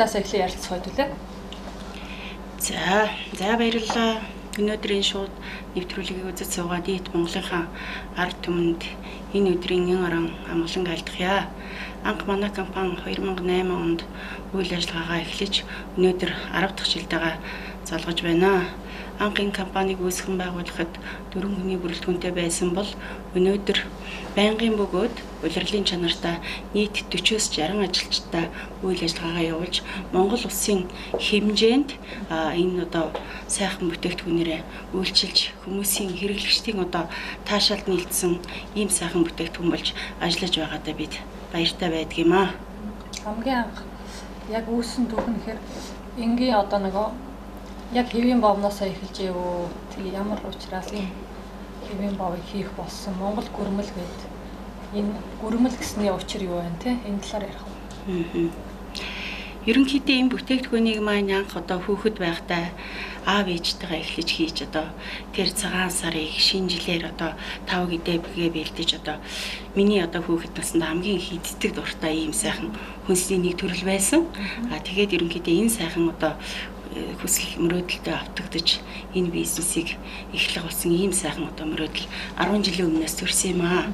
талаас эхлээ ярилцах хэвлээ. За баярлалаа. Өнөөдрийн шууд нэвтрүүлгийг үзэж суугаад нийт Монголынхаа ард түмэнд энэ өдрийн эн орон амгалан айлтгая. Анх манай компани 2008 онд үйл ажиллагаагаа эхлэж өнөөдөр 10 дахь жилдээ залгаж байна. Анх энэ компанийг үүсгэн байгуулахад 4 хүний бүрэлдэхүүнтэй байсан бол өнөөдөр байнгын бөгөөд улирлын чанартай нийт 40-оос 60 ажилчтай үйл ажиллагаагаа явуулж Монгол улсын хэмжээнд энэ одоо сайхан бүтээгдэхүүнээрээ үйлчилж хүмүүсийн хэрэглэгчдийн одоо таашаалд нийлдсэн ийм сайхан бүтээгдэхүүн болж ажиллаж байгаадаа бид баяртай байдаг юм аа. Хамгийн анх яг үүссэн түүх нь гэхээр энгийн одоо нөгөө яг хэвийн бовноосоо эхэлж ив. Тэг ямар учраас энэ хэвийн бовыг хийх болсон Монгол гүрмэл гээд энэ гүрмэл гэсний учир юу вэ те? Энэ талаар ярих уу? Ерөнхийдөө энэ бүтээгдэхүүнийг маань анх одоо хүүхэд байхдаа аав ээжтэйгээ эхлэж хийж одоо тэр цагаан сарыг шинэ жилээр одоо тав гэдэбгээ бэлдэж одоо миний одоо хүүхэд наснд хамгийн их иддэг дуртай ийм сайхан хүнсний нэг төрөл байсан. А тэгээд ерөнхийдөө энэ сайхан одоо хүсэл мөрөөдөлтөд автагдаж энэ бизнесийг эхлэх болсон ийм сайхан одоо мөрөөдөл 10 жилийн өмнөөс төрсөн юм аа.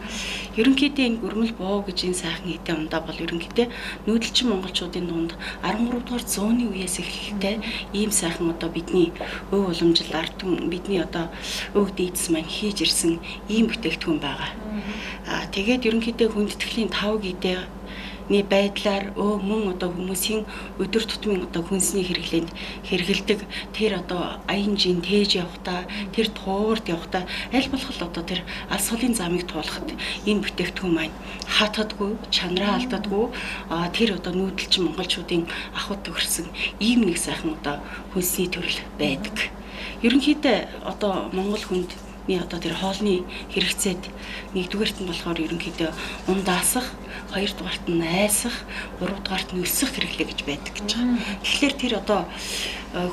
Ерөнхийдөө энэ гүрмэл боо гэж энэ сайхан эдээ ундаа бол ерөнхийдөө нүүдэлчин монголчуудын дунд 13 дугаар зууны үеэс эхлэлтэй ийм сайхан одоо бидний өв уламжлал ард түмэн бидний одоо өв дийдс маань хийж ирсэн ийм бүтээгдэхүүн байгаа. Аа тэгээд ерөнхийдөө хүндэтгэлийн тав гэдээ ний байдлаар мөн одоо хүмүүсийн өдөр тутмын одоо хүнсний хэрэглээнд хэрэгэлдэг тэр одоо аян жин тээж явхдаа тэр туурд явхдаа аль болох одоо тэр алс холын замыг туулахад энэ бүтээгдэхүүн маань хатадгүй, чанараа алддаггүй, тэр одоо нүүдэлчин монголчуудын ахуйд төгссөн ийм нэг сайхан одоо хүнсний төрөл байдаг. Ерөнхийдөө одоо монгол хүнд одоо тэр хоолны хэрэгцээд нэгдүгээрт нь болохоор ерөнхийдөө ундаасах, хоёрдугаарт нь айсах, гуравдугаарт нь өсөх хэрэглээ гэж байдаг гэж байгаа. Тэгэхээр тэр одоо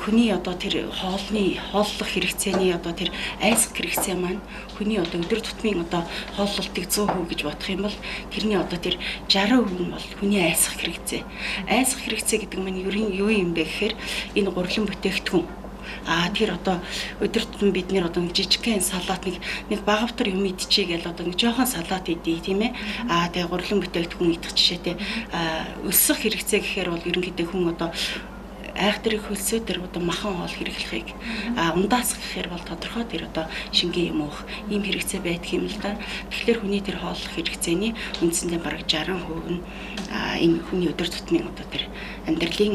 хүний одоо тэр хоолны хооллох хэрэгцээний одоо тэр айсах хэрэгцээ маань хүний одоо өдөр тутмын одоо хооллолтыг 100% гэж бодох юм бол тэрний одоо тэр 60% нь бол хүний айсах хэрэгцээ. Айсах хэрэгцээ гэдэг маань юу юм бэ гэхээр энэ гурлан бүтээгдэхүүн. А тэр одоо өдөр тутам бид нэр одоо нэг жижигхэн салат нэг багавтар юм идчихье гэл одоо нэг жоохон салат идэ тийм ээ. А тэгээ гурлан бүтээгдэхүүн идэх жишээтэй өсөх хэрэгцээ гэхээр бол ерөнхийдөө хүн одоо айхтарыг хөлсөө тэр одоо махан хоол хэрэглэхийг ундаасах гэхээр бол тодорхой тэр одоо шингэн юм уух ийм хэрэгцээ байдаг юм л да. Тэгэхээр хүний тэр хооллох хэрэгцээний үндсэндээ бараг 60% нь энэ хүний өдөр тутмын одоо тэр амьдралын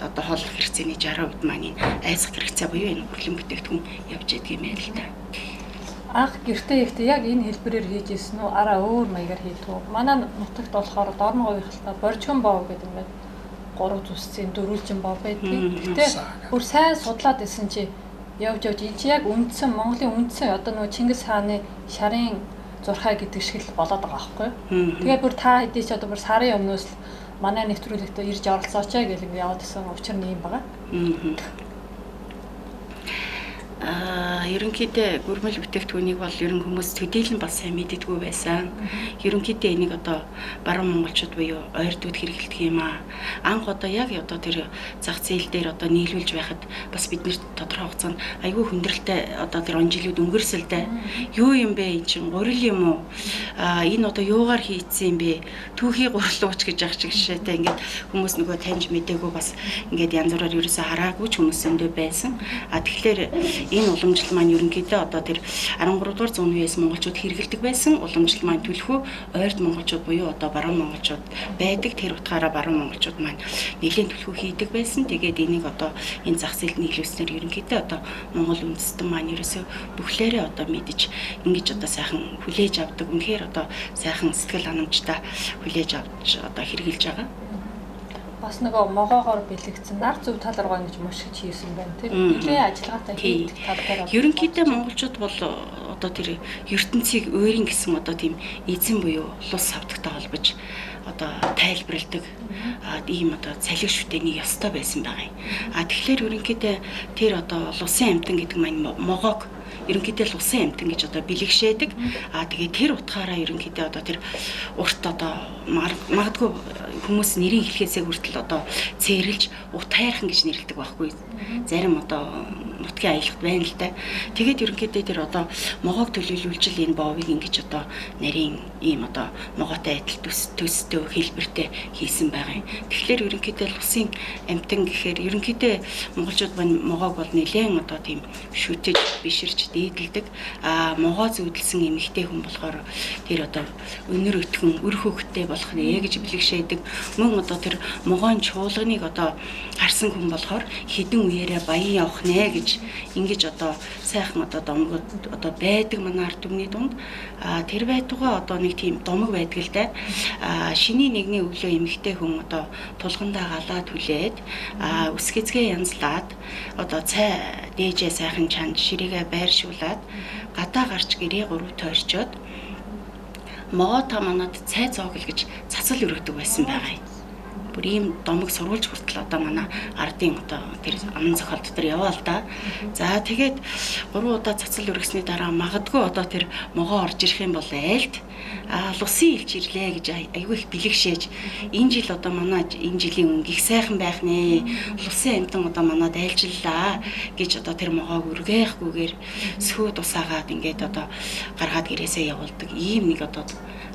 одоо хооллох хэрэгцээний 60% маань энэ айсах хэрэгцээ буюу энэ гурлан бүтээгдэхүүн явж идэг юм байна л да. Анх гэртээ ихтэй яг энэ хэлбэрээр хийж ирсэн үү? Араа өөр маягаар хийдэг үү? Манай нутагт болохоор Дорногов-ийнхалтай боржгон бов гэдэг юм байна. 3 зүсцийн дөрвөлжин бов байдгийг. Гэхдээ бүр сайн судлаад исэн чи явж энэ чи яг үндсэн Монголын үндсэн одоо нөгөө Чингис хааны шарын зурхай гэдэг шиг л болоод байгаа байхгүй юу. Тэгээ бүр та хэдий чи одоо бүр сарын өмнөөс л манай нэвтрүүлэгтээ ирж оролцооч ээ гэл ингэ яваад исэн учир нь юм байгаа. Ерөнхийдөө гүрмэл бүтээгдэхүүнийг бол ерөн хүмүүс төдийлөн бас сайн мэддэггүй байсан. Ерөнхийдөө энийг одоо баруун монголчууд буюу ойрдууд хэрэглэдэг юм аа. Анх одоо яг одоо тэр зах зээл дээр одоо нийлүүлж байхад бас биднэрт тодорхой хугацаанд айгүй хүндрэлтэй одоо тэр он жилүүд өнгөрсөлтэй. Юу юм бэ эн чинь гурил юм уу? Энэ одоо юугаар хийцсэн юм бэ? Түүхий гурлууч гэж ах чиг жишээтэй ингээд хүмүүс нөгөө таньж мдээгүй бас ингээд янз бүрээр ерөөсөө хараагүй ч хүмүүс өндөө байсан. А тэгэхээр энэ уламжлал маань ерөнхийдөө одоо тэр 13 дугаар зууны үеэс монголчууд хэрэглэдэг байсан. Уламжлал маань түлхүү ойрд монголчууд буюу одоо баруун монголчууд байдаг. Тэр утгаараа баруун монголчууд маань нэлээд түлхүү хийдэг байсан. Тэгээд энийг одоо энэ зах зээлд нийлүүлснээр ерөнхийдөө одоо монгол үндэстэн маань ерөөсөө бүхлээрээ одоо мэдэж ингэж одоо сайхан хүлээж авдаг. Үнэхээр одоо сайхан сэтгэл ханамжтай хүлээж авч одоо хэрэглэж байгаа. Бас нөгөө могоогоор бэлэгдсэн нар зөв тал руугаа ингэж мушгиж хийсэн байна тийм. Нэлээд ажиллагаатай хийдэг тал дээр. Ерөнхийдөө монголчууд бол одоо тэр ертөнцийг өөрийн гэсэн одоо тийм эзэн буюу улс савдагтай холбож одоо тайлбарладаг ийм одоо цалиг шүтээний ёстой байсан байгаа юм. А тэгэхээр ерөнхийдөө тэр одоо улсын амьтан гэдэг маань могоог ерөнхийдөө л усан амтан гэж одоо бэлэгшээдэг. Аа тэгээ тэр утгаараа ерөнхийдөө одоо тэр урт одоо магадгүй хүмүүс нэрийг хэлхээсээ хүртэл одоо цээрэлж ут хайрхан гэж нэрлэдэг байхгүй. Зарим одоо нутгийн аялахт байна л да. Тэгээд ерөнхийдөө тэр одоо могоог төлөөлүүлж л энэ боовыг ингэж одоо нарийн ийм одоо могоотой адил төстэй хэлбэртэй хийсэн байгаа юм. Тэгэхээр ерөнхийдөө л усын амтан гэхээр ерөнхийдөө монголчууд могоог бол нэлээд одоо тийм шүтэж биширч дээдэлдэг. Аа могоо зүүдэлсэн эмэгтэй хүн болохоор тэр одоо өнөр өтгөн үр хөвгтэй болох нэ гэж бэлэгшээдэг. Мөн одоо тэр могоон чуулганыг одоо харсан хүн болохоор хідэн үеэрээ баян явах нэ гэж ингэж одоо сайхан одоо домгод одоо байдаг манай ард түмний дунд. А тэр байтугай одоо нэг тийм домог байдаг л да. А шиний нэгний өглөө эмэгтэй хүн одоо тулгандаа галаа түлээд өсгэцгээ янзлаад одоо цай дээжээ сайхан чанд ширээгээ байршуулад гадаа гарч гэрээ гурав тойрчоод могоо та манад цай зоогл гэж цацал өргөдөг байсан байгаа юм. Бүр ийм домог сурвалж хүртэл одоо манай ардын одоо тэр аман зохиол дотор яваа л да. За тэгээд 3 удаа цацал өргөсний дараа магадгүй одоо тэр могоо орж ирэх юм бол айлт лусын илч ирлээ гэж айгүй их бэлэгшээж энэ жил одоо манай энэ жилийн өнгө их сайхан байх нэ. Лусын амтан одоо манад айлчлаа гэж одоо тэр могоог өргээхгүйгээр сөхөө тусаагаад ингээд одоо гаргаад гэрээсээ явуулдаг. Ийм нэг одоо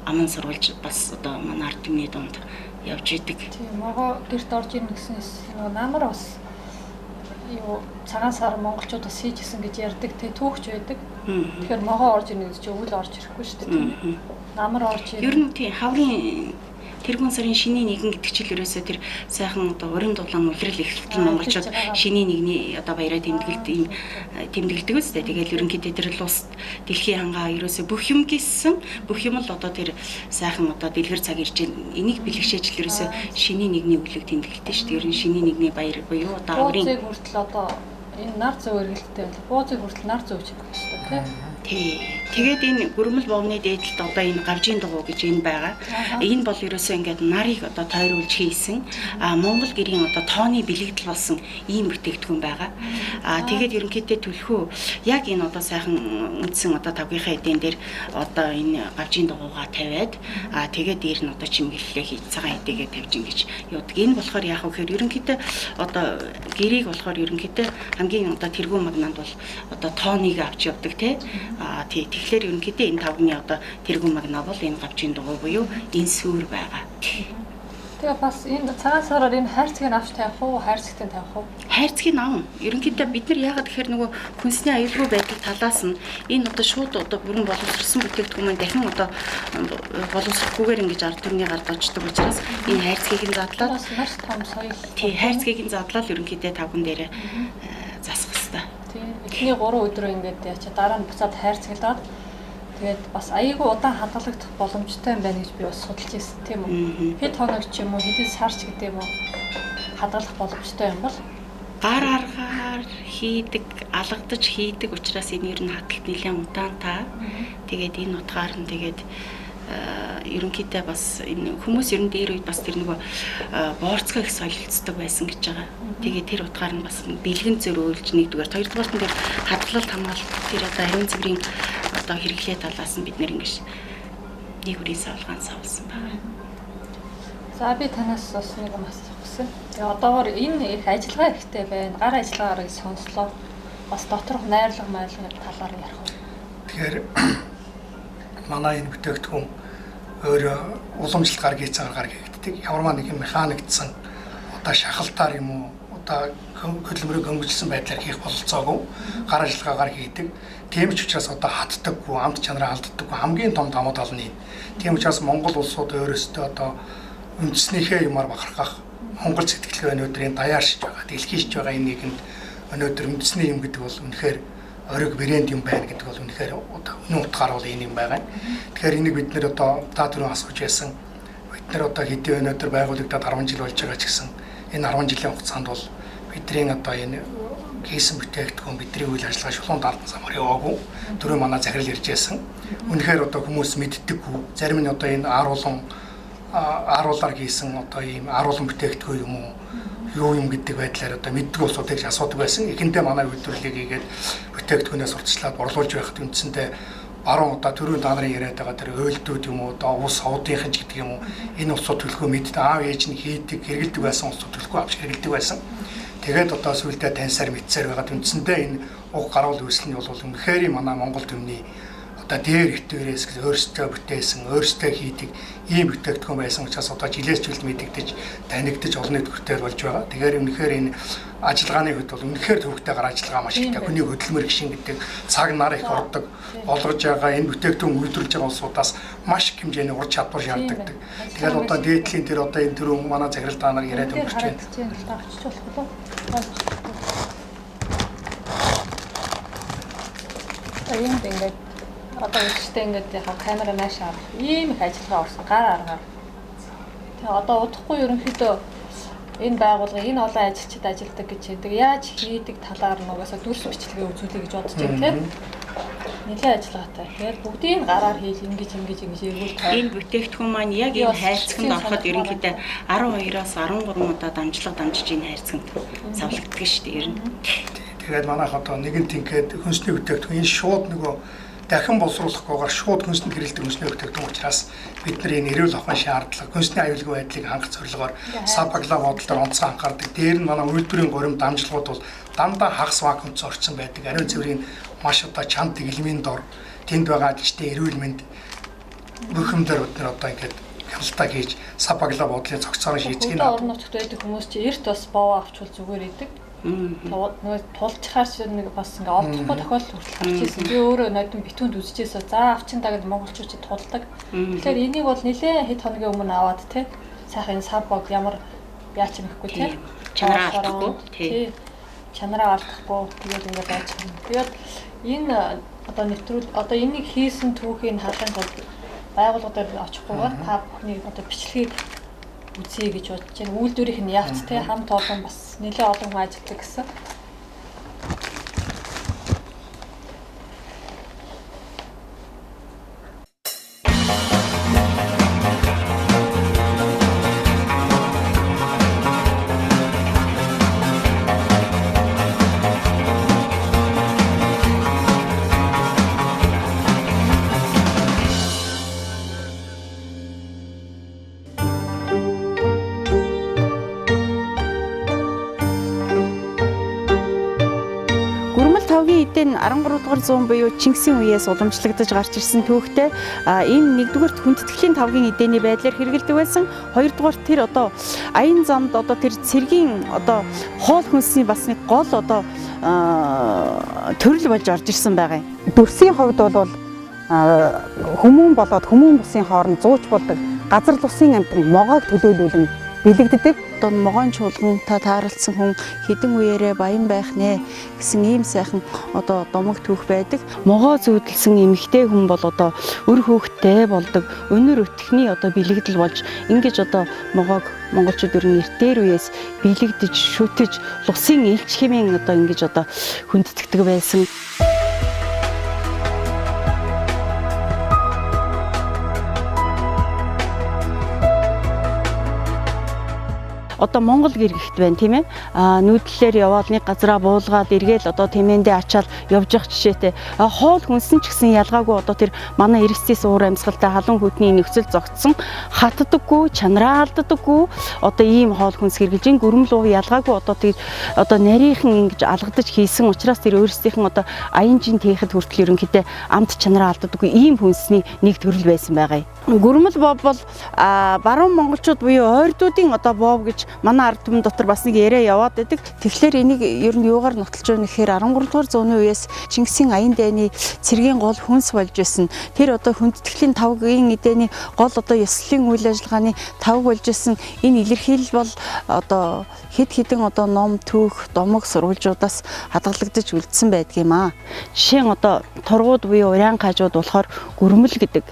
аман сурвалж бас одоо манай ард түмний дунд явж идэг. Тийм, могоо гэрт орж ирнэ гэснээс нөгөө намар бас юу цагаан сар монголчууд бас хийж исэн гэж ярьдаг, тэ түүхч байдаг. Тэгэхээр могоо орж ирнэ гэж чи өвөл орж ирэхгүй шүү дээ, тийм ээ. Намар орж ирнэ. Ер нь тийм хаврын тэргүүн сарын шиний нэгэн гэдэг чил ерөөсөө тэр сайхан одоо уран дулаан үлрэл эхлэлт монголчууд шиний нэгний одоо баяраа тэмдэглэдэг тэмдэглэдэг үстэй. Тэгэл ерөнхийдөө тэр лус дэлхийн хангаа ерөөсөө бүх юм гисэн бүх юм л одоо тэр сайхан одоо дэлгэр цаг ирж байна. Энийг бэлэгшээж л ерөөсөө шиний нэгний өглөөг тэмдэглэдэг шүү дээ. Ер нь шиний нэгний баяр буюу одоо аврын хүртэл одоо энэ нар зөв эргэлттэй байл. Буузыг хүртэл нар зөв чиг шүү дээ, тий. Тий. Тэгээд энэ гүрмэл бовны дээдэлд одоо энэ гавжийн дугуй гэж энэ байгаа. Энэ бол ерөөсөө ингээд нарыг одоо тойруулж хийсэн. Монгол гэрийн одоо тооны бэлэгдэл болсон ийм бүтээгдэхүүн байгаа. Тэгээд ерөнхийдөө түлхүү яг энэ одоо сайхан үндсэн одоо тавгийнхаа эдэн дээр одоо энэ гавжийн дугуйгаа тавиад тэгээд дээр нь одоо чимэглэлээ хийж цагаан эдээгээ тавьж ингэж явдаг. Энэ болохоор яг вэхээр ерөнхийдөө одоо гэрийг болохоор ерөнхийдөө хамгийн одоо тэргүүн магнанд бол одоо тооныг авч явдаг тий. Тий. Тэгэхээр ерөнхийдөө энэ тавгны одоо тэргүүн магнаа бол энэ гавжийн дугуй буюу энэ сүр байгаа. Тэгээ бас энэ цагаан сараар энэ хайрцгийг авч тавих уу, хайрцагтыг тавих уу? Хайрцгийг авна. Ерөнхийдөө бид нар яагаад гэхээр нөгөө хүнсний аюулгүй байдал талаас нь энэ одоо шууд одоо бүрэн боловсрсон бүтээгдэхүүн маань дахин одоо боловсрохгүйгээр ингэж ард түмний гард очдог учраас энэ хайрцгийг нь задлаад бас маш том соёл. Тий, хайрцгийг нь задлаад ерөнхийдөө тавган дээр засах хэрэгтэй. Тийм. Эхний 3 өдрөө ингээд ячаа дараа нь буцаад хайрцаглаад тэгээд бас аяйгүй удаан хадгалагдах боломжтой юм байна гэж би бас судалж ирсэн, тийм үү? Хэд хоног ч юм уу, хэдэн сар ч гэдэг юм уу хадгалах боломжтой юм бол гар аргаар хийдэг, алгадаж хийдэг учраас энэ ер нь хадгалт нэлээд удаан та. Тэгээд энэ утгаар нь тэгээд ерөнхийдөө бас энэ хүмүүс ер нь дээр үед бас тэр нөгөө боорцгоо их солилцдог байсан гэж байгаа. Тэгээд тэр утгаар нь бас бэлгэн зөрөөлж нэгдүгээр, хоёрдугаарт нь тэр хадгалалт хамгаалалт тэр одоо ариун цэврийн одоо хэрэглээ талаас нь бид нэр ингэж нэг үрийн савлгаанд савлсан байна. За би танаас бас нэг юм асуух гэсэн. Тэгээ одоогор энэ их ажиллагаа ихтэй байна. Гар ажиллагаарыг сонслоо. Бас доторх найрлага майлгын талаар ярих уу? Тэгэхээр манай энэ бүтээгдэхүүн өөрөө уламжлалт гар хийцээр гар хийгддэг. Ямар нэгэн механикдсан одоо шахалтаар юм уу одоо хөдөлмөрийг хөнгөжлөсөн байдлаар хийх бололцоогүй гар ажиллагаагаар хийдэг. Тийм ч учраас одоо хаттдаггүй, амт чанараа алддаггүй хамгийн том давуу тал нь энэ. Тийм учраас Монгол улсууд өөрөөсөө одоо үндснийхээ юмар бахархах Монгол сэтгэлгээ өнөөдрийн даяаршиж байгаа, дэлхийшж байгаа энэ нийгэмд өнөөдөр үндэсний юм гэдэг бол үнэхээр ориг брэнд юм байна гэдэг бол үнэхээр үнэн утгаар бол энэ юм байгаа. Тэгэхээр энийг бид нэр одоо та түрүү асууж байсан. Бид нар одоо хэдий өнөөдөр байгуулагдаад 10 жил болж байгаа ч гэсэн энэ 10 жилийн хугацаанд бол бидний одоо энэ хийсэн бүтээгдэхүүн бидний үйл ажиллагаа шулуун даалган самар яваагүй. Түрүү манай захирал ирж байсан. Үнэхээр одоо хүмүүс мэддэггүй. Зарим нь одоо энэ ааруулан ааруулаар хийсэн одоо ийм ааруулан бүтээгдэхүүн юм уу? юу юм гэдэг байдлаар одоо мэддэг улсуудыг асуудаг байсан. Эхэндээ манай үйлдвэрлэлийг хийгээд бүтээгдэхүүнээ сурталчлаад борлуулж байхад үндсэндээ баруун удаа түрүүн та нарын яриад байгаа тэр ойлдүүд юм уу, одоо улс овдынхан ч гэдэг юм уу, энэ улсууд төлхөө мэддэг, аав ээж нь хийдэг, хэрэгэлдэг байсан улсууд төлхөө авч хэрэгэлдэг байсан. Тэгээд одоо сүүлдээ таньсаар мэдсээр байгаад үндсэндээ энэ уг гаруул үүсэл нь бол үнэхээр манай Монгол төмний одоо дээр хитвэрээс өөрсдөө бүтээсэн, өөрсдөө хийдэг ийм бүтээгдэхүүн байсан учраас одоо жилээс жилд мэдэгдэж, танигдаж олон нийт хүртэл болж байгаа. Тэгэхээр үнэхээр энэ ажиллагааны хувьд бол үнэхээр төвөгтэй гар ажиллагаа маш ихтэй. Хүний хөдөлмөр гişин гэдэг цаг нар их ордог, болгож байгаа энэ бүтээгдэхүүн үйлдвэрлэж байгаа улсуудаас маш их хэмжээний ур чадвар шаардлагатай. Тэгэхээр одоо дээдлийн тэр одоо энэ түрүүн манай захирал та нар яриад өнгөрч байна. Энд ингээд одоо үзэгчтэй ингээд яг камера нааш авах ийм их ажиллагаа орсон гар аргаар. Тэгээ одоо удахгүй ерөнхийдөө энэ байгууллага энэ олон ажилчид ажилладаг гэж хэлдэг. Яаж хийдэг талаар нь угаасаа дүрс бичлэгээ үзүүлэе гэж бодож байна тийм. Нэлээд ажиллагаатай. Тэгэхээр бүгдийг гараар хийж ингэж ингэж ингэж эргүүл тавь. Энэ бүтээгдэхүүн маань яг энэ хайрцагт ороход ерөнхийдөө 12-оос 13 удаа дамжлага дамжиж энэ хайрцагт савлагддаг шүү дээ ер нь. Тэгээд манайх одоо нэгэн тинхэд хүнсний бүтээгдэхүүн энэ шууд нөгөө дахин боловсруулахгүйгээр шууд хүнсэнд хэрэглэдэг хүнсний бүтээгдэхүүн учраас бид нар энэ эрүүл ахуйн шаардлага, хүнсний аюулгүй байдлыг хангах зорилгоор сабагла бодол дээр онцгой анхаардаг. Дээр нь манай үйлдвэрийн горим дамжлагууд бол дандаа хагас вакуумд орсон байдаг. Ариун цэврийн маш одоо чанд дэглэмийн дор тэнд байгаа ажилчдын эрүүл мэнд бүх юм дээр бид нар одоо ингээд хяналтаа хийж сабагла бодлын цогцоор шийдэх. Энэ орон нутагт байдаг хүмүүс чи эрт бас боо авчвал зүгээр идэг. Нөгөө тулчхаар нэг бас ингээ олдохгүй тохиолдол хүртэл гарч ирсэн. Би өөрөө нодон битүүнд үзчихээсээ за авчин дагд монголчууд чи тулдаг. Тэгэхээр энийг бол нэлээд хэд хоногийн өмнө аваад те сайхан энэ сав бог ямар яач юм ихгүй те чанараа алдахгүй тий чанараа алдахгүй тэгээд ингээ байж байгаа. Тэгээд энэ одоо нэвтрүүл одоо энийг хийсэн түүхийг харахын тулд байгууллага дээр очихгүйгээр та бүхний одоо бичлэгийг үзье гэж бодож байна. Үйлдвэрийнх нь явц те хамт олон бас нэлээд олон хүн ажилладаг гэсэн. Эдэн 13 дугаар зуун буюу Чингисийн үеэс уламжлагдаж гарч ирсэн түүхтэй. Энэ нэгдүгээрт хүндэтгэлийн тавгийн эдэний байдлаар хэрэгэлдэг байсан. Хоёрдугаарт тэр одоо аян замд одоо тэр цэргийн одоо хоол хүнсний бас нэг гол одоо төрөл болж орж ирсэн байгаа юм. Дүрсийн хувьд бол хүмүүн болоод хүмүүн бусын хооронд зууч болдог газар лусын амьтан могоог төлөөлүүлэн бэлэгддэг. Одоо могоон чуулгантай тааралдсан хүн хэдэн үеэрээ баян байх нэ гэсэн ийм сайхан одоо домог түүх байдаг. Могоо зүүдэлсэн эмэгтэй хүн бол одоо үр хөөхтэй болдог. Өнөр өтгөний одоо бэлэгдэл болж ингэж одоо могоог монголчууд ер нь эртээр үеэс бэлэгдэж, шүтэж, лусын элч хэмээн одоо ингэж одоо хүндэтгэдэг байсан. Одоо Монгол гэргэгт байна тийм ээ. Нүүдлэлээр яваал нэг газараа буулгаад эргээл одоо тэмээндээ ачаал явж явах жишээтэй. Хоол хүнсэн ч гэсэн ялгаагүй одоо тэр манай эргэцээс уур амьсгалтай халуун хүйтний нөхцөл зогтсон хатдаггүй, чанараа алддаггүй одоо ийм хоол хүнс хэрглэж ин гүрмэл уу ялгаагүй одоо тэр одоо нарийнхан ингэж алгадаж хийсэн учраас тэр өөрсдийнх нь одоо аянжин тээхэд хүртэл ерөнхийдөө амт чанараа алддаггүй ийм хүнсний нэг төрөл байсан байгаа юм. Гүрмэл бов бол баруун монголчууд буюу ойрдуудын одоо бов гэж манай ард түмэн дотор бас нэг яриа яваад байдаг. Тэгэхээр энийг ер нь юугаар нотолж байна гэхээр 13 дугаар зууны үеэс Чингисийн аян дайны цэргийн гол хүнс болж байсан. Тэр одоо хүндэтгэлийн тавгийн эдэний гол одоо ёслолын үйл ажиллагааны тавг болж байсан. Энэ илэрхийлэл бол одоо хэд хэдэн одоо ном, түүх, домог сурвалжуудаас хадгалагдаж үлдсэн байдаг юм аа. Жишээ нь одоо тургууд буюу уран хажууд болохоор гүрмэл гэдэг.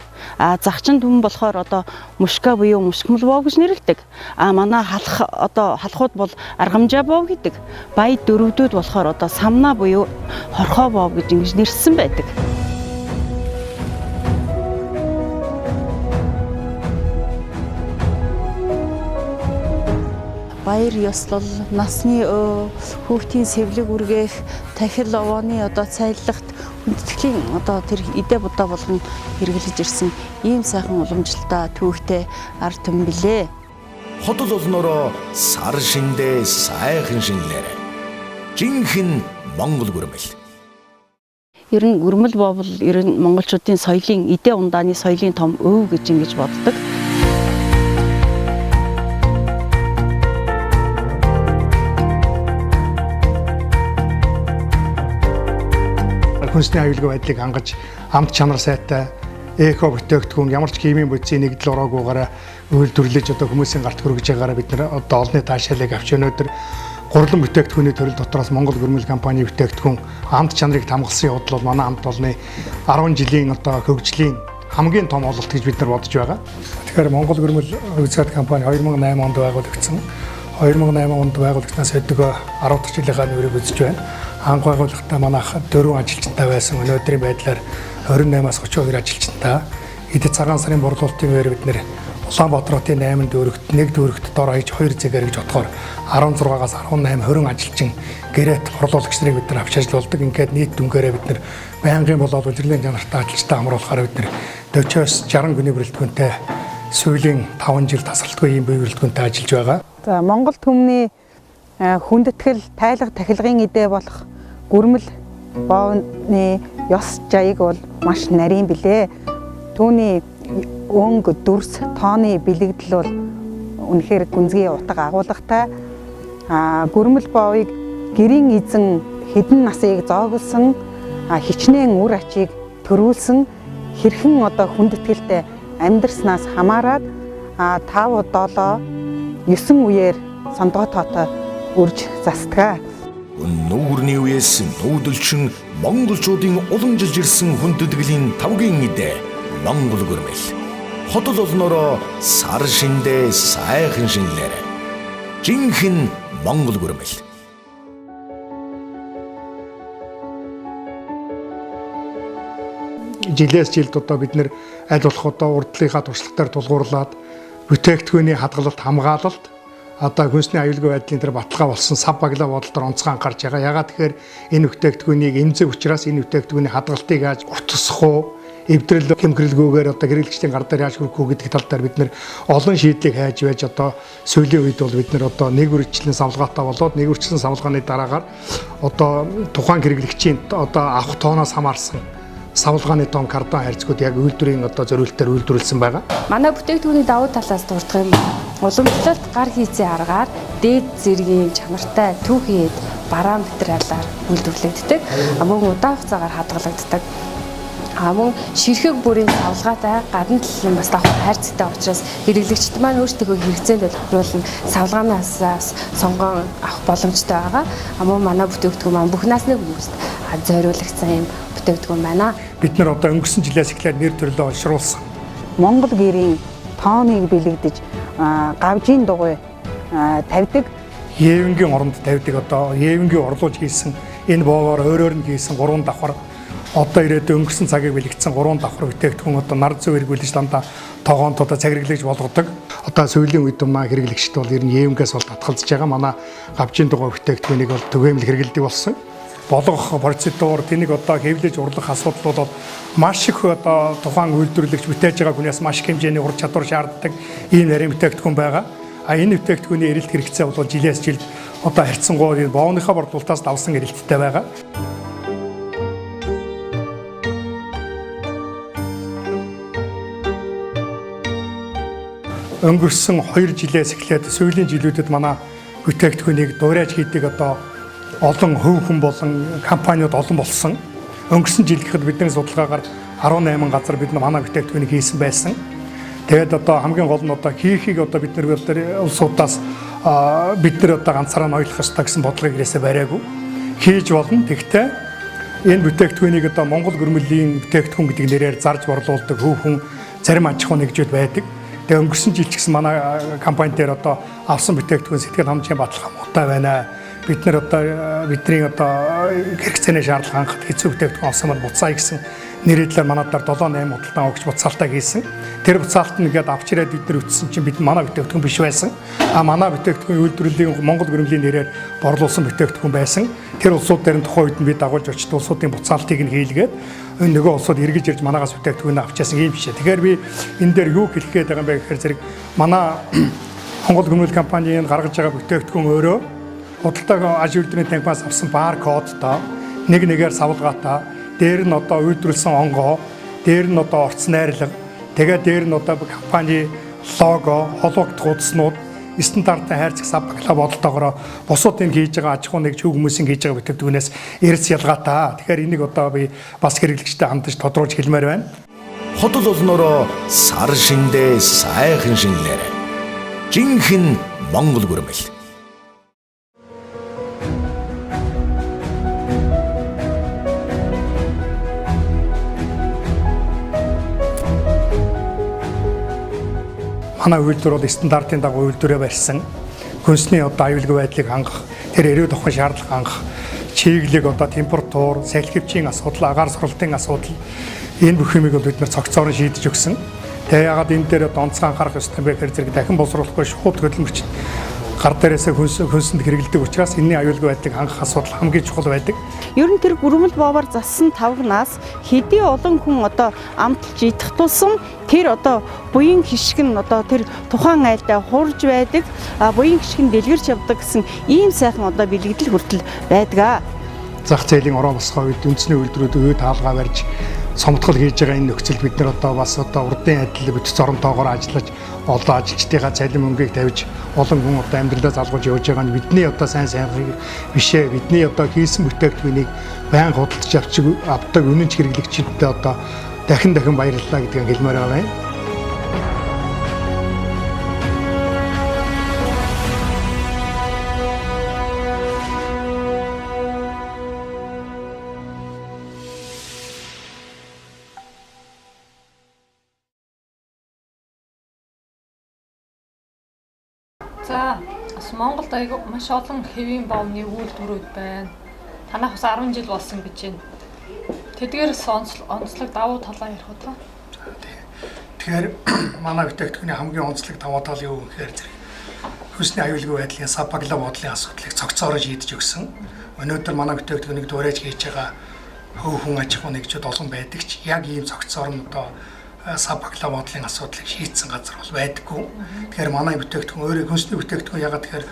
Загчин түмэн болохоор одоо мушка буюу мушгмал бов гэж нэрлэдэг. Манай халах одоо халахууд бол аргамжаа бов гэдэг. Баяд дөрөвдүүд болохоор одоо самнаа буюу хорхоо бов гэж ингэж нэрсэн байдаг. баяр ёслол, насны өв, хүүхдийн сэвлэг үргээх, тахил овооны одоо цайллагт хүндэтгэлийн одоо тэр идэ будаа болгон хэрэглэж ирсэн ийм сайхан уламжлалтай түүхтэй ард түмэн билээ. Хотол олноороо сар шиндээ сайхан шинэлээр. Жинхэнэ Монгол гүрмэл. Ер нь гүрмэл боовл ер нь монголчуудын соёлын идэ ундааны соёлын том өв гэж ингэж боддог. Хүнсний аюулгүй байдлыг хангаж амт чанар сайтай эко бүтээгдэхүүн ямар ч химийн бодисын нэгдэл ороогүйгээр үйлдвэрлэж одоо хүмүүсийн гарт хүргэж байгаараа бид нар одоо олонний таашаалыг авч өнөөдөр гурлан бүтээгдэхүүний төрөл дотроос Монгол гүрмэл компани бүтээгдэхүүн амт чанарыг хамгалсан явдал бол манай амт олны 10 жилийн одоо хөгжлийн хамгийн том ололт гэж бид нар бодож байгаа. Тэгэхээр Монгол гүрмэл хувьцаат компани 2008 онд байгуулагдсан. 2008 онд байгуулагдсанаас өдгөө 10 дахь жилийнхаа нүүрийг үзэж байна. Анх байгууллагатаа манайх 4 ажилчтай байсан. Өнөөдрийн байдлаар 28-аас 32 ажилчтай. Эд цагаан сарын борлуулалтын үеэр бид нэр Улаанбаатар хотын 8 дүүрэгт, 1 дүүрэгт дор хаяж 2 зэгээр гэж бодохоор 16-аас 18 20 ажилчин гэрээт борлуулагч нарыг бид нар авч ажиллаулдаг. Ингээд нийт дүнгээрээ бид нар байнгын болоод улирлын чанартай ажилчтай хамруулахаар бид нар 40-оос 60 хүний бүрэлдэхүүнтэй сүүлийн 5 жил тасралтгүй ийм бие бүрэлдэхүүнтэй ажиллаж байгаа. За Монгол түмний хүндэтгэл, тайлга тахилгын идэ болох гүрмэл боовны ёс жаяг бол маш нарийн билээ. Түүний өнгө, дүрс, тооны бэлэгдэл бол үнэхээр гүнзгий утга агуулгатай. Гүрмэл боовыг гэрийн эзэн хэдэн насыг зооглосон, хичнээн үр ачийг төрүүлсэн, хэрхэн одоо хүндэтгэлтэй амьдрснаас хамаарат 5 7 9 үеэр сондгой тоотой үрж застгаа. Нүүрний үеэс нүүдэлчин монголчуудын уламжилж ирсэн хүндэтгэлийн тавгийн идэ Монгол гүрмэл. Хотол олноороо сар шиндээ сайхан шинэлээр. Жинхэнэ Монгол гүрмэл. Жилээс жилд одоо бид нэр аль болох одоо урдлынхаа туршлагатаар тулгуурлаад бүтээгдэхүүний хадгалалт, хамгаалалт одоо хүнсний аюулгүй байдлын тэр баталгаа болсон сав баглаа бодол төр онцгой анхаарч байгаа. Ягаад тэгэхээр энэ бүтээгдэхүүнийг эмзэг учраас энэ бүтээгдэхүүний хадгалтыг яаж уртасах уу, эвдрэл хэмхрэлгүйгээр одоо хэрэглэгчдийн гар дээр яаж хүрэх үү гэдэг тал дээр бид нэр олон шийдлийг хайж байж одоо сүүлийн үед бол бид нэр одоо нэг үржилэн савлгаатай болоод нэг үржилэн савлгааны дараагаар одоо тухайн хэрэглэгчийн одоо авах тооноос хамаарсан савлгааны том кардон хайрцагууд яг үйлдвэрийн одоо зориултаар үйлдвэрлэсэн байгаа. Манай бүтээгдэхүүний давуу талаас дурдах юм уламжлалт гар хийцэн аргаар дээд зэргийн чанартай түүхий эд бараан материалаар үйлдвэрлэгддэг. Мөн удаан хугацаагаар хадгалагддаг. Мөн ширхэг бүрийн савлгаатай гадна талын бас давхар хайрцагтай учраас хэрэглэгчд маань өөрсдийнхөө хэрэгцээнд тохируулан савлгаанаас сонгон авах боломжтой байгаа. Мөн манай бүтээгдэхүүн маань бүх насны хүмүүст зориулагдсан юм бүтээгдэхүүн байна. Бид нар одоо өнгөрсөн жилээс эхлээд нэр төрлөө олшруулсан. Монгол гэрийн тооныг бэлэгдэж гавжийн дугуй тавьдаг. Евенгийн оронд тавьдаг одоо Евенгийн орлуулж хийсэн энэ боовоор өөрөөр нь хийсэн 3 давхар одоо ирээд өнгөрсөн цагийг бэлэгдсэн 3 давхар бүтээгдэхүүн одоо нар зүй эргүүлж дандаа тогоонд одоо цагирглаж болгодог. Одоо сүүлийн үед маа хэрэглэгчд бол ер нь Евенгээс бол татгалзаж байгаа. Манай гавжийн дугуй бүтээгдэхүүнийг бол түгээмэл хэрэглэдэг болсон. Болгох процедур тэнийг одоо хэвлэж урлах асуудал бол маш их одоо тухайн үйлдвэрлэгч бүтээж байгаа хүнээс маш их хэмжээний ур чадвар шаарддаг ийм нарийн бүтээгдэхүүн байгаа. А энэ бүтээгдэхүүний эрэлт хэрэгцээ бол жилээс жилд одоо харьцангуй бооныхоо борлуулалтаас давсан эрэлттэй байгаа. Өнгөрсөн 2 жилээс эхлээд сүүлийн жилүүдэд манай бүтээгдэхүүнийг дуурайж хийдэг одоо олон хувь хүн болон компаниуд олон болсон. Өнгөрсөн жил гэхэд бидний судалгаагаар 18 газар бид манай бүтээгдэхүүнийг хийсэн байсан. Тэгээд одоо хамгийн гол нь одоо хийхийг одоо бид нар улсуудаас бид нар одоо ганцаараа ноёлох ёстой гэсэн бодлогыг ирээсээ бариагүй. Хийж болно. Тэгэхдээ энэ бүтээгдэхүүнийг одоо Монгол гүрмэлийн бүтээгдэхүүн гэдэг нэрээр зарж борлуулдаг хувь хүн зарим аж ахуй нэгжүүд байдаг. Тэгээ өнгөрсөн жил ч гэсэн манай компани дээр одоо авсан бүтээгдэхүүн сэтгэл хангамжийн баталгаа муутай байна. Бид нар одоо бидний одоо хэрэгцээний шаардлага хангахад хэцүү бүтээгдэхүүн авсан бол буцаая гэсэн нэрийдлэр манай дээр 7 8 худалдан авагч буцаалтаа хийсэн. Тэр буцаалт нь гээд авч ирээд бид нар үтсэн чинь бид манай бүтээгдэхүүн биш байсан. А манай бүтээгдэхүүн үйлдвэрлэлийн Монгол гүрэмлийн нэрээр борлуулсан бүтээгдэхүүн байсан. Тэр улсууд дээр нь тухайн үед нь би дагуулж очиж улсуудын буцаалтыг нь хийлгээд нөгөө улсууд эргэж ирж манаагаас бүтээгдэхүүнээ авчаасан юм биш. Тэгэхээр би энэ дээр юу хэлэх гээд байгаа юм бэ гэхээр зэрэг манай Монгол гүрэмэл компанийн гаргаж байгаа бүтээгдэхүүн өөрөө худалдаа аж үйлдвэрийн танхимаас авсан баркодтой нэг нэгээр савлгаатай, дээр нь одоо үйлдвэрлэсэн онгоо, дээр нь одоо орц найрлага, тэгээ дээр нь одоо компани лого, холбогдох утаснууд, стандартын хайрцаг сав баглаа бодолтойгоор бусад энэ хийж байгаа аж ахуйн нэг чөг хүмүүсийн хийж байгаа бүтээгдэхүүнээс эрс ялгаатай. Тэгэхээр энийг одоо би бас хэрэглэгчтэй хандаж тодруулж хэлмээр байна. Хотол олноороо сар шиндээ сайхан шинэлэр. Жинхэнэ Монгол гүрмэл. Манай үйлдвэр бол стандартын дагуу үйлдвэрээ барьсан. Хөнсний одоо аюулгүй байдлыг хангах, тэр эрүү тохин шаардлага хангах, чиглэлийг одоо температур, салхивчийн асуудал, агаар суралтын асуудал энэ бүх юмыг бол бид нар цогцоор нь шийдэж өгсөн. Тэгээ ягаад энэ дээр одоо онцгой анхаарах ёстой юм бэ гэхээр зэрэг дахин боловсруулахгүй шууд хөдөлмөрч гар дээрээсээ хөнсөнд хэрэглэдэг учраас энэний аюулгүй байдлыг хангах асуудал хамгийн чухал байдаг. Ер нь тэр гүрмэл боовоор зассан тавгнаас хэдий олон хүн одоо амталж идэх тусам тэр одоо буян хишг нь одоо тэр тухайн айлдаа хурж байдаг, буян хишг нь дэлгэрч явдаг гэсэн ийм сайхан одоо бэлэгдэл хүртэл байдаг. Зах зээлийн орон босгоо үед үндэсний үйлдвэрүүд өө таалгаа барьж сомтгол хийж байгаа энэ нөхцөл бид нар одоо бас одоо урдын адил бүтц оронтойгоор ажиллаж олон ажилчдынхаа цалин мөнгийг тавьж олон хүн одоо амьдралаа залгуулж явж байгаа нь бидний одоо сайн сайхныг бишээ, бидний одоо хийсэн бүтээгдэхүүнийг байнга худалдаж авдаг үнэнч хэрэглэгчдэд одоо дахин дахин баярлалаа гэдгийг хэлмээр байгаа юм. За, бас Монголд айгүй маш олон хэвийн бовны үйлдвэрүүд байна. Танах бас 10 жил болсон гэж байна. Тэдгээрс онцлог давуу талаа ярих уу та? Тэгэхээр манай бүтээгдэхүүний хамгийн онцлог давуу тал юу гэхээр зэрэг хөнсний аюулгүй байдлын сав баглаа бодлын асуудлыг цогцоороо шийдэж өгсөн. Өнөөдөр манай бүтээгдэхүүнийг дуурайж хийж байгаа хөв хүн аж ахуйн нэгжүүд олон байдаг ч яг ийм цогцоор нь одоо сав баглаа бодлын асуудлыг шийдсэн газар бол байдаггүй. Тэгэхээр манай бүтээгдэхүүн өөрөө хөнсний бүтээгдэхүүн ягаад тэгэхээр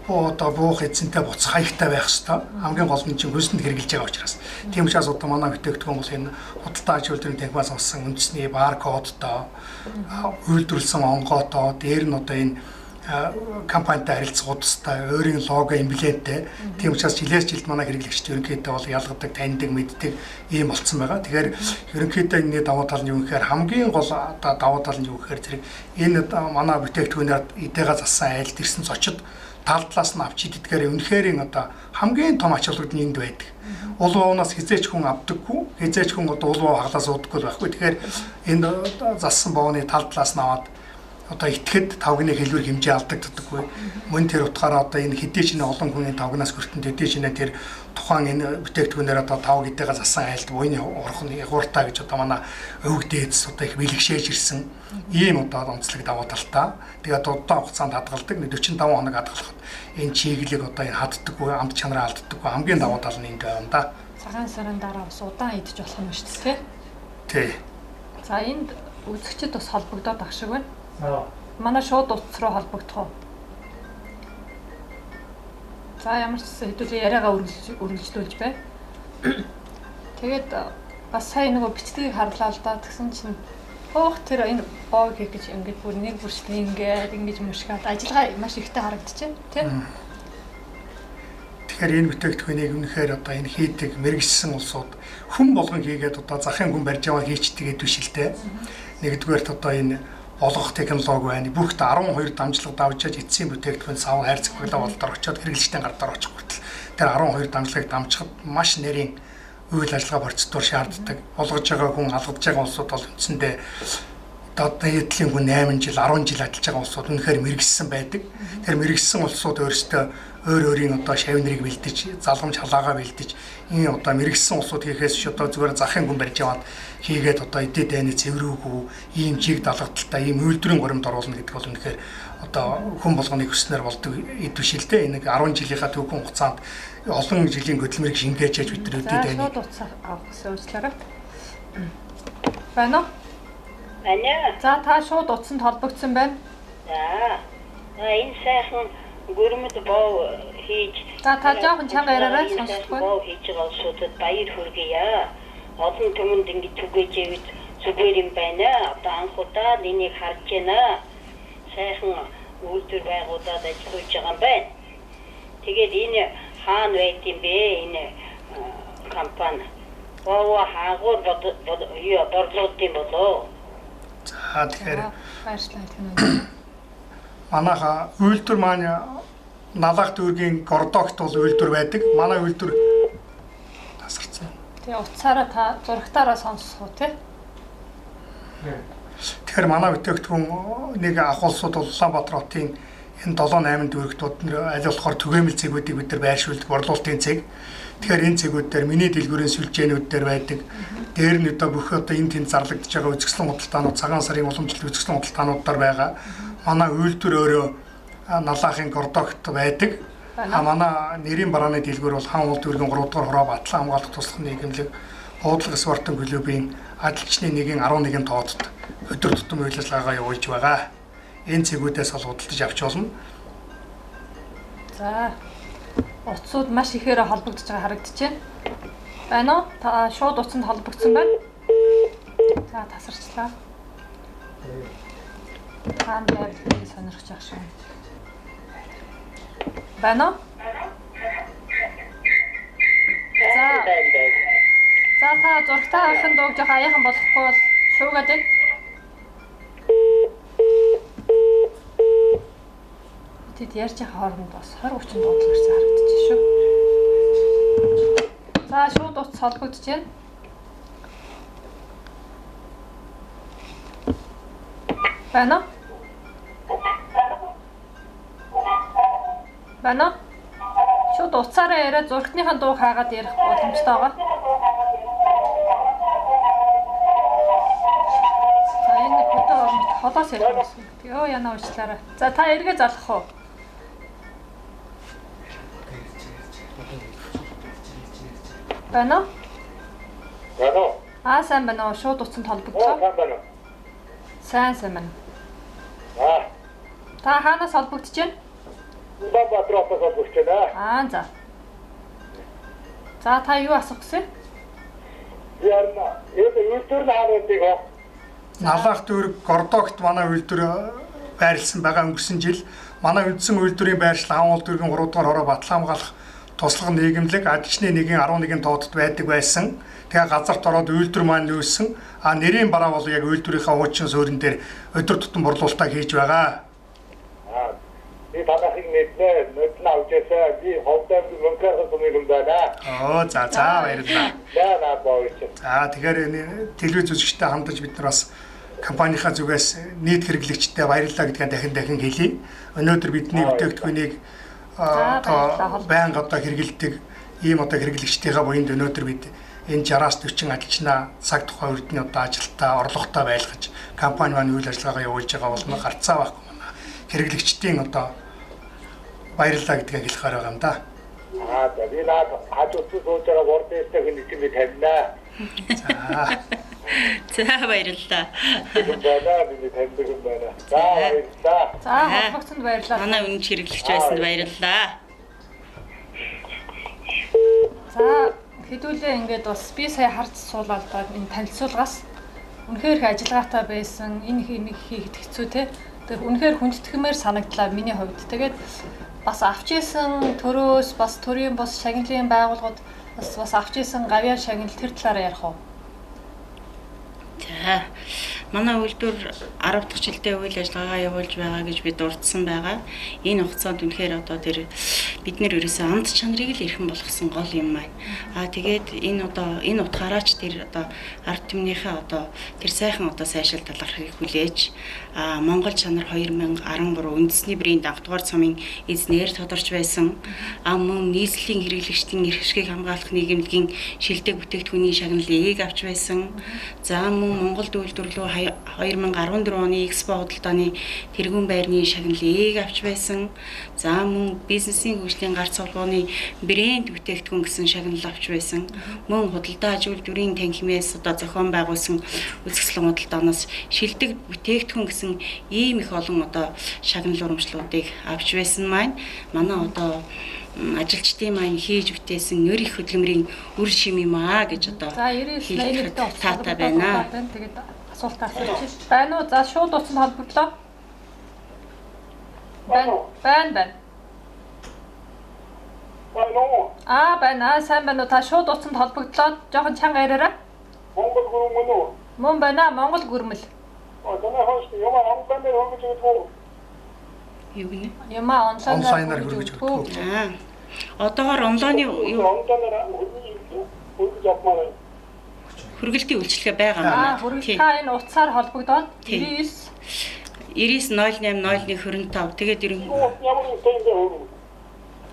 одоо буух эзэнтэй буцах хаягтай байх ёстой. Хамгийн гол нь чинь хөнсөнд хэрэглэж байгаа учраас. Тийм учраас одоо манай бүтээгдэхүүн бол энэ худалдаа аж үйлдвэрийн танхимаас авсан үндэсний баркодтой, үйлдвэрлэсэн онгоотой, дээр нь одоо энэ компанитай харилцах удастай, өөрийн лого эмблемтэй. Тийм учраас жилээс жилд манай хэрэглэгчд ерөнхийдөө бол ялгадаг, таньдаг, мэддэг ийм болцсон байгаа. Тэгэхээр ерөнхийдөө энэний давуу тал нь юу гэхээр хамгийн гол одоо давуу тал нь юу гэхээр зэрэг энэ манай бүтээгдэхүүнээр эдээгээ зассан айлд ирсэн зочид тал талаас нь авч иддгээр үнэхээр одоо хамгийн том ач холбогдол нь энд байдаг. Уул воонаас хизээч хүн авдаггүй, хизээч хүн одоо уул воо хаглаа суудаггүй байхгүй. Тэгэхээр энэ зассан вооны тал талаас нь аваад одоо итгэхэд тавгны хэлбэр хэмжээ алдагддаггүй. Мөн тэр утгаараа одоо энэ хэдий ч нэ олон хүний тавгнаас хүртэн хэдий ч нэ тэр тухайн энэ бүтээгдэхүүнээр одоо тав гэдээгээ засан айлд буйны урах нь ягууртаа гэж одоо манай өвөг дээдс одоо их бэлгшээж ирсэн ийм одоо онцлог давуу талтай. Тэгээд удаан хугацаанд хадгалдаг. 45 хоног хадгалахад энэ чиглэлийг одоо энэ хаддаггүй, амт чанараа алддаггүй хамгийн давуу тал нь энд байна да. Цагаан сарын дараа бас удаан идэж болох юм шүү дээ, тий? За энд үзэгчд бас холбогдоод ах шиг байна. Манай шууд утас руу холбогдох уу? За ямар ч гэсэн хэдүүлээ яриагаа үргэлжлүүлж бай. Тэгээд бас сая нөгөө бичлэгийг харлаа л да. Тэгсэн чинь хөөх тэр энэ боог хийх гэж ингээд бүр нэг бүрчлэн ингээд ингэж мушгаад ажиллагаа маш ихтэй харагдчихэв, тий? Тэгэхээр энэ бүтээгдэхүүнийг үнэхээр одоо энэ хийдэг мэрэгжсэн улсууд хүн болгон хийгээд одоо захын хүн барьж аваа хийчдэг гэдэг биш л дээ. Нэгдүгээрт одоо энэ олгох технологи байна. Бүгд 12 дамжлага давжиж эцсийн бүтээгдэхүүн сав хайрцаг баглаа болдоор очиод хэрэглэгчдийн гар дээр очих хүртэл тэр 12 дамжлагыг дамжихад маш нэрийн үйл ажиллагаа процедур шаарддаг. Олгож байгаа хүн, алгадж байгаа улсууд бол үндсэндээ Одоо дээдлийн хүн 8 жил, 10 жил ажиллаж байгаа улсууд үнэхээр мэргэссэн байдаг. Тэр мэргэссэн улсууд өөрсдөө өөр өөрийн одоо шавь нарыг бэлдэж, залгамж халаагаа бэлдэж, энэ одоо мэргэссэн улсууд хийхээс биш одоо зүгээр захын хүн барьж яваад хийгээд одоо эдээ дайны цэврүүгүү, ийм чиг далгадaltaй, ийм үйлдвэрийн горимд оруулна гэдэг бол үнэхээр одоо хүн болгоны хүснээр болдог эд биш л дээ. Энэ 10 жилийнхаа төвхөн хугацаанд олон жилийн хөдөлмөрийг шингээж яаж бид нар өдөө дайны. Шууд утас авах гэсэн уучлаарай. Байна уу? Байна. За та шууд утсанд холбогдсон байна. За. Энэ сайхан гүрмэд боо хийж. За та жоохон чанга яриарай сонсдоггүй. Боо хийж байгаа улсуудад баяр хүргэе. Олон түмэнд ингэж түгээж ивэл зүгээр юм байна. Одоо анх удаа энийг харж байна. Сайхан үйлдвэр байгуулад ажиллаж байгаа юм байна. Тэгээд энэ хаана байд юм бэ? Энэ компани. Боо хаагур борлуулд юм болоо. За тэгэхээр баярлалаа тань. Манайха үйлдвэр маань Налаах дүүргийн Гордогт бол үйлдвэр байдаг. Манай үйлдвэр тасарсан. Тэгээ утсаараа та зурагтаараа сонсох уу те? Тэгэхээр манай бүтээгдэхүүн нэг авах улсууд бол Улаанбаатар хотын энэ 7 8 дүүрэгт аль болохоор түгээмэл цэгүүдийг бид нар байршуулдаг борлуулалтын цэг. Тэгэхээр энэ цэгүүд дээр миний дэлгүүрийн сүлжээнүүд дээр байдаг. Дээр нь одоо бүх одоо энэ тэнд зарлагдж байгаа үзэсгэлэн худалдаанууд, цагаан сарын уламжлалт үзэсгэлэн худалдаануудаар байгаа. Манай үйлдвэр өөрөө Налаахын Гордогт байдаг. А манай нэрийн барааны дэлгүүр бол Хан уул дүүргийн 3 дугаар хороо Батлан хамгаалах туслах нийгэмлэг буудлага спортын клубын ажилчны 1-ийн 11 тоодод өдөр тутам үйл ажиллагаагаа явуулж байгаа. Энэ цэгүүдээс ол худалдаж авч болно. За утсууд маш ихээр холбогдож байгаа харагдаж байна. Байна уу? Та шууд утсанд холбогдсон байна. За тасарчлаа. Хаан байрлалыг сонирхож ах шиг. Байна уу? За. За та зурагтай ахын дууг жоох аяхан болохгүй бол шуугаад байна. Тэд ярьж байгаа хооронд бас 20 30 дуудлага ирсэн харагдчих шүү. За шууд утас холбогдож байна. Байна уу? Байна уу? Шууд утсаараа яриад зурагтныхаа дууг хаагаад ярих боломжтой байгаа. За энэ хөдөө орнот холоос ярих гэсэн. Йоо яна уучлаарай. За та эргээ залах уу? Байна уу? Байна уу? Аа сайн байна уу? Шууд утсанд холбогдлоо. Сайн байна уу? Сайн сайн байна. Аа. Та хаанаас холбогдож байна? Улаанбаатар хотоос холбогдож байна. Аа за. За та юу асуух гэсэн? Ярна. Энэ үйлдвэр нь хаана байдгийг вэ? Налаах дүүрэг Гордогт манай үйлдвэр байрлсан байгаа өнгөрсөн жил манай үндсэн үйлдвэрийн байршил Хан уул дүүргийн 3 дугаар хороо Батлан хамгаалах туслах нийгэмлэг ажилчны 1-ийн 11 тоодод байдаг байсан. Тэгээ газарт ороод үйлдвэр маань нөөсөн. А нэрийн бараа бол яг үйлдвэрийнхаа хуучин суурин дээр өдөр тутам борлуулалтаа хийж байгаа. Аа. Би танахыг мэднэ, мэднэ авч ясаа. Би ховдоо мөнгөөр сумыг юм байна. Оо за за баярлалаа. За наа боогч. За тэгэхээр энэ телевиз үзэгчтэй хандаж бид нар бас компанийнхаа зүгээс нийт хэрэглэгчтэй баярлалаа гэдгээ дахин дахин хэлье. Өнөөдөр бидний бүтээгдэхүүнийг одоо байнга одоо хэрэгэлдэг ийм одоо хэрэглэгчдийнхаа буянд өнөөдөр бид энэ 60-аас 40 ажилчнаа цаг тухай үрдний одоо ажилтаа орлоготой байлгаж компани маань үйл ажиллагаагаа явуулж байгаа болно. Гарцаа байхгүй манай хэрэглэгчдийн одоо баярлалаа гэдгээ хэлэхээр байгаа юм да. Аа за би наад хажууд сууж байгаа бордестэй хүн чинь би тавина. За. За баярлалаа. Байна би таньдаг юм байна. За баярлалаа. За холбогдсонд баярлалаа. Манай үнэн хэрэглэгч байсанд баярлалаа. За хэдүүлээ ингээд бас би сая харж суулаа л да энэ танилцуулгаас үнэхээр их ажиллагаатай байсан. Энэ их хийхэд хэцүү те. Тэр үнэхээр хүндэтгэмээр санагдлаа миний хувьд. Тэгээд бас авч исэн төрөөс бас төрийн бус шагналын байгууллагууд бас авч исэн гавьяа шагнал тэр талаараа ярих уу? За Манай үйлдвэр 10 дахь жилдээ үйл ажиллагаагаа явуулж байгаа гэж би дурдсан байгаа. Энэ хугацаанд үнэхээр одоо тэр бид нэр ерөөсөө амт чанарыг л эрхэм болгосон гол юм маань. Аа тэгээд энэ одоо энэ утгаараач тэр одоо ард түмнийхээ одоо тэр сайхан одоо сайшаал талархыг хүлээж Монгол чанар 2013 үндэсний брэнд анхдугаар цомын эзнээр тодорч байсан. Мөн нийслэлийн хэрэглэгчдийн эрх ашгийг хамгаалах нийгэмлэгийн шилдэг бүтээгдэхүүний шагналыг авч байсан. За мөн Монголд үйлдвэрлүү 2014 оны экспо худалдааны тэргүүн байрны шагналыг авч байсан. За мөн бизнесийн хөгжлийн гарц холбооны брэнд бүтээгдэхүүн гэсэн шагнал авч байсан. Мөн худалдаа аж үйлдвэрийн танхимээс одоо зохион байгуулсан үзэсгэлэн худалдаанаас шилдэг бүтээгдэхүүн гэсэн ийм их олон одоо шагнал урамшлуудыг авч байсан маань манай одоо ажилчдын маань хийж бүтээсэн нөр их хөдөлмөрийн үр шим юм аа гэж одоо за 99 81 таатай байна. Тэгээд асуулт асууж байна уу? За шууд утсанд холбогдлоо. Байна. Байна байна. Байна уу? Аа байна. Сайн байна уу? Та шууд утсанд холбогдлоо. Жохон чанга яриарай. Монгол гүрмэл үү? Мөн байна. Монгол гүрмэл. Танай хойш юмаа онлайнаар хөргөж өгдөг үү? Юу гинэ? Юмаа онлайнаар хөргөж өгдөг үү? Аа. Одоогоор онлайны юу онлайнаар хөргөж авмаар байна. Хөргөлтийн үйлчилгээ байгаа манай. Аа, хөргөл та энэ утсаар холбогдоод 99 99 08 01 25 тэгээд ер нь ямар үнэтэй юм бэ хөргө?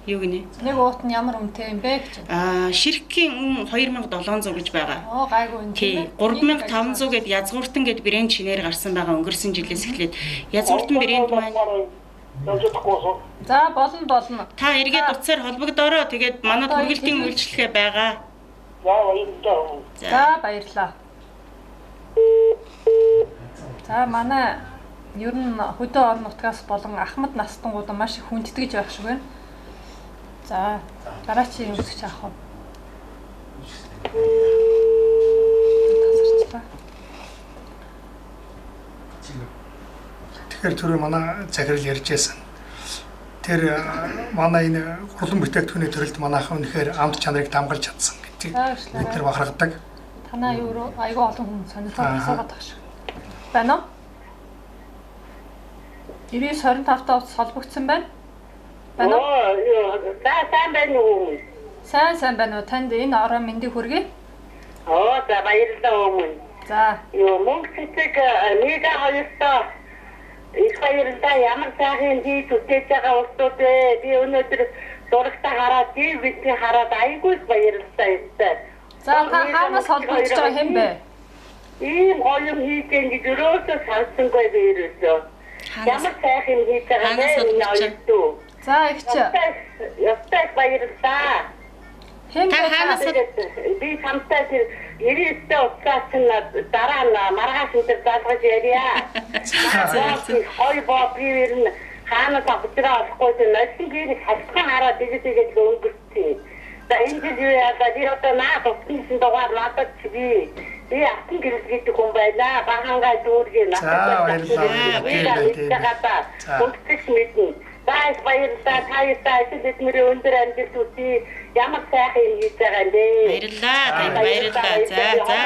Юу гинэ? Нэг уут нь ямар үнэтэй юм бэ гэж. Аа, ширхгийн үн 2700 гэж байгаа. Оо, гайгүй юм тийм ээ. 3500 гэд язгууртан гэд брэнд шинээр гарсан байгаа өнгөрсөн жилээс эхлээд язгууртан брэнд маань За болно болно. Та эргээд утсаар холбогдоорой. Тэгээд манад хөргөлтийн үйлчилгээ байгаа. За баярлалаа. За баярлалаа. За манай ер нь хөдөө орон нутгаас болон ахмад настангууд маш их хүндэтгэж байх шиг байна. За дараачийн үзэгч авах уу? Тасарчлаа. Тэгэхээр түрүү манай захирал ярьж байсан. Тэр манай энэ гурлан бүтээгдэхүүний төрөлд манайхан үнэхээр амт чанарыг дамгалж чадсан гэдгийг бид нар бахархдаг. Танаа юу айгүй олон хүн сонирхол асуугаад байгаа шиг. Байна уу? 99 25 та утас холбогдсон байна. Байна уу? За сайн байна уу? Сайн сайн байна уу? Танд энэ орой мэндийг хүргэе. Оо за баярлалаа өмнө. За. Юу мөнгө цэцэг нэг хоёртой их баярлалаа. Ямар сайхан хийж үтээж байгаа улсууд ээ. Би өнөөдөр зурагтаа хараад, ТV-ийг хараад айгүй их баярлалаа ёстой. За та хаанаас холбогдож байгаа хэм бэ? Ийм гоё юм хийж гэн гэж өрөөсөө сонсонгүй би ерөөсөө. Ямар сайхан юм хийж байгаа вэ? Энэ хоёрдуу. За их чи. Ёстой баярлалаа. Хэн Та хаанаас би хамтаа тэр 99-тэй утсаа чинь дараа нь маргааш өдөр залгаж ярья. Хой боо би ер нь хаанаас авчраа олохгүй тэр ноцсон гэрийг хальтхан хараад тэгэж тэгэж л өнгөрсөн. За энэ жил юу яалаа би одоо наад утсан дугаар надад чи би алтан гэрэл гэдэг хүн байна. Бахангаа дүүргийн За баярлалаа. баярлалаа. Бүгдч мэднэ. За их баярлалаа. Та ястаа ажил хөдөлмөрийн өндөр амжилт хүсье. Ямар сайхан юм хийж байгаа юм бэ? Баярлалаа. Танд баярлалаа. За за.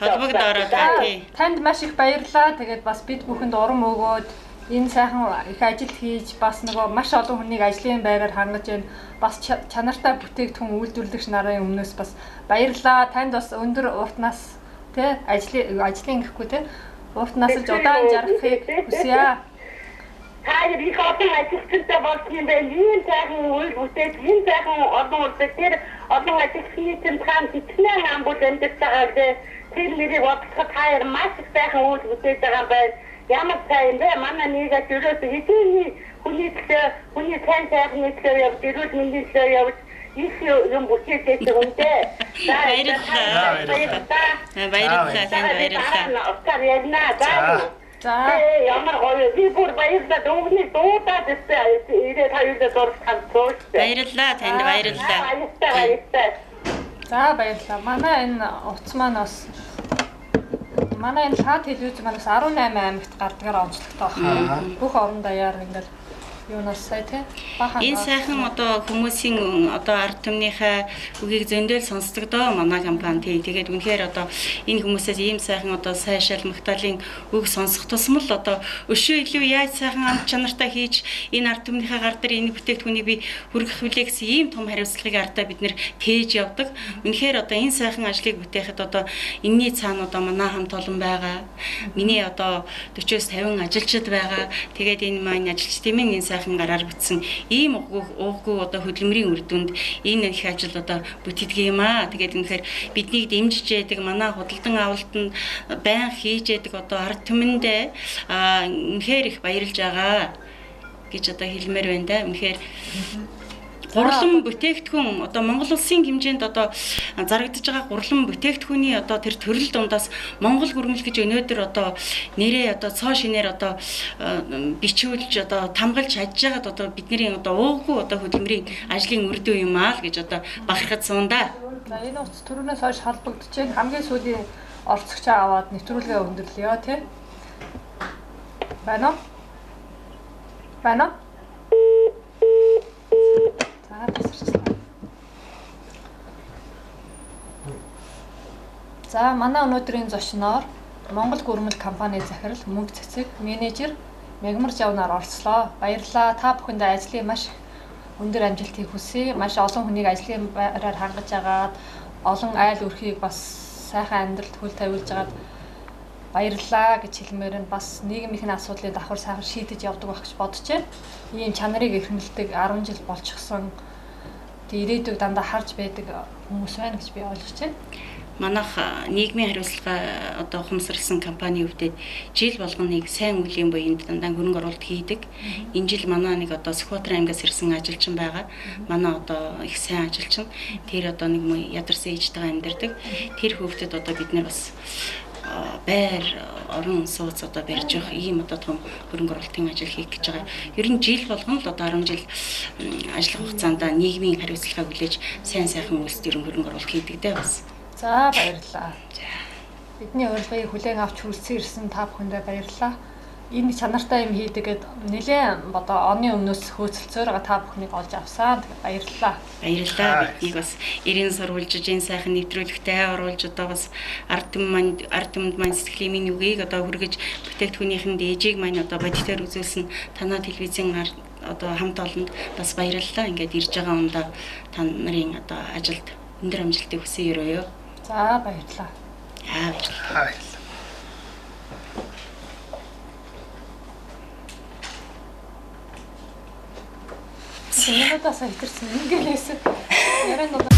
Холбогдоорой та тий. Танд маш их баярлалаа. Тэгээд бас бид бүхэнд урам өгөөд энэ сайхан их ажил хийж бас нөгөө маш олон хүнийг ажлын байраар хангаж байна. Бас чанартай бүтээгдэхүүн үйлдвэрлэгч нарын өмнөөс бас баярлалаа. Танд бас өндөр урт нас тий ажлын гэхгүй тий урт насалж удаан жаргахыг хүсье. Та их олон ажилтнтай болсон юм байна. Ийм сайхан үйл бүтээж, ийм сайхан олон улсад тэр олон ажилтны тэмцээн хичнээн ам бол амьдарч байгаа лээ. Тэр нэрийг бодоход та хоёр маш их сайхан үйл бүтээж байгаа юм байна. Ямар сайн юм бэ? Манай нийгэд ерөөсөө хэдийний хүний төлөө, хүний сайн сайхны төлөө явж, эрүүл мэндийн төлөө явж их юм бүтээж байдаг юм дээ. За баярлалаа. Баярлалаа. Танд баярлалаа. Оскар ярьна. За. За ямар гоё би бүр баярлалаа өвгний дуудаад өстэй ирээд хоёулаа зураг тавьсан. Баярлалаа танд баярлалаа. Баярлалаа. За баярлалаа. Манай энэ утас маань бас манай энэ лаа телевиз маань бас 18 аймагт гардгаар онцлогтой байна. Бүх орон даяар ингээл Юунаас сая тий. Бахан. Энэ сайхан одоо хүмүүсийн одоо ард түмнийхээ үгийг зөндөөл сонсдог доо манай компани тий. Тэгээд үнэхээр одоо энэ хүмүүсээс ийм сайхан одоо сайшаал магтаалын үг сонсох тусам л одоо өшөө илүү яаж сайхан амт чанартай хийж энэ ард түмнийхээ гар дээр энэ бүтээгдэхүүнийг би хүргэх вүлээ гэсэн ийм том хариуцлагыг ардаа бид нэр тээж явдаг. Үнэхээр одоо энэ сайхан ажлыг бүтээхэд одоо энэний цаана одоо манай хамт олон байгаа. Миний одоо 40-50 ажилчид байгаа. Тэгээд энэ маань ажилчдын минь энэ сайхан гараар бүтсэн ийм ууггүй одоо хөдөлмөрийн үр дүнд энэ их ажил одоо бүтдэг юм аа. Тэгээд үнэхээр биднийг дэмжиж яадаг манай худалдан авалтанд байн хийж яадаг одоо ард түмэндээ үнэхээр их баярлж байгаа гэж одоо хэлмээр байна да. Үнэхээр гурлан бүтээгдэхүүн одоо Монгол улсын хэмжээнд одоо зарагдаж байгаа гурлан бүтээгдэхүүний одоо тэр төрөл дундаас Монгол гүрмэл гэж өнөөдөр одоо нэрээ одоо цоо шинээр одоо бичүүлж одоо тамгалж чадж байгаад одоо бидний одоо ууггүй одоо хөдөлмөрийн ажлын үр дүн юм аа л гэж одоо бахархад суунда. За энэ утас түрүүнээс хойш холбогдож байна. Хамгийн сүүлийн оролцогчоо аваад нэвтрүүлгээ өндөрлөё тий. Байна уу? Байна уу? За тасарчлаа. За манай өнөөдрийн зочноор Монгол гүрмэл компани захирал Мөнх Цэцэг менежер Мягмар Жавнаар оролцлоо. Баярлалаа. Та бүхэндээ ажлын маш өндөр амжилтыг хүсье. Маш олон хүнийг ажлын байраар хангаж агаад олон айл өрхийг бас сайхан амьдралд хөл тавиулж агаад баярлалаа гэж хэлмээр нь бас нийгмийн асуудлыг давхар сайхан шийдэж явдаг байх гэж бодож байна. Ийм чанарыг эрхэмлдэг 10 жил болчихсон тэг ирээдүйг дандаа харж байдаг хүмүүс байна гэж би ойлгож байна. Манайх нийгмийн хариуцлага одоо ухамсарласан компани өвдөд жил болгоныг сайн үеийн буянд дандаа хөрөнгө оруулалт хийдэг. Энэ жил манай нэг одоо Сүхбаатар аймгаас ирсэн ажилчин байгаа. Манай одоо их сайн ажилчин. Тэр одоо нэг ядарсан ээжтэйгээ амьдардаг. Тэр хүүхдэд одоо бид нар бас байр орон сууц одоо барьж явах ийм одоо том хөрөнгө оруулалтын ажил хийх гэж байгаа. Ер нь жил болгон л одоо 10 жил ажиллах хугацаанд нийгмийн хариуцлагаа хүлээж сайн сайхан үйлсдэр хөрөнгө оруулалт хийдэг дээ бас. За баярлалаа. Бидний урилгыг хүлээн авч хүрэлцэн ирсэн та бүхэндээ баярлалаа. Энэ чанартай юм хийдэг гэд нэлээд одоо оны өмнөөс хөөцөлцөөр байгаа та бүхнийг олж авсан. Баярлалаа. Баярлалаа. Биднийг бас эрен сурвалжиж энэ сайхан нэвтрүүлэгтээ оруулж одоо бас ард түмэнд маань сэтгэлийн минь үгийг одоо хүргэж бүтээгдэхүүнийхэн дээжийг маань одоо бодитоор үзүүлсэн танай телевизийн одоо хамт олонд бас баярлалаа. Ингээд ирж байгаа ундаа та нарын одоо ажилд өндөр амжилтыг хүсье өрөөё. За баярлалаа. Аа баярлалаа. Минутаас хэтэрсэн ингээл байсан. Ярианд одоо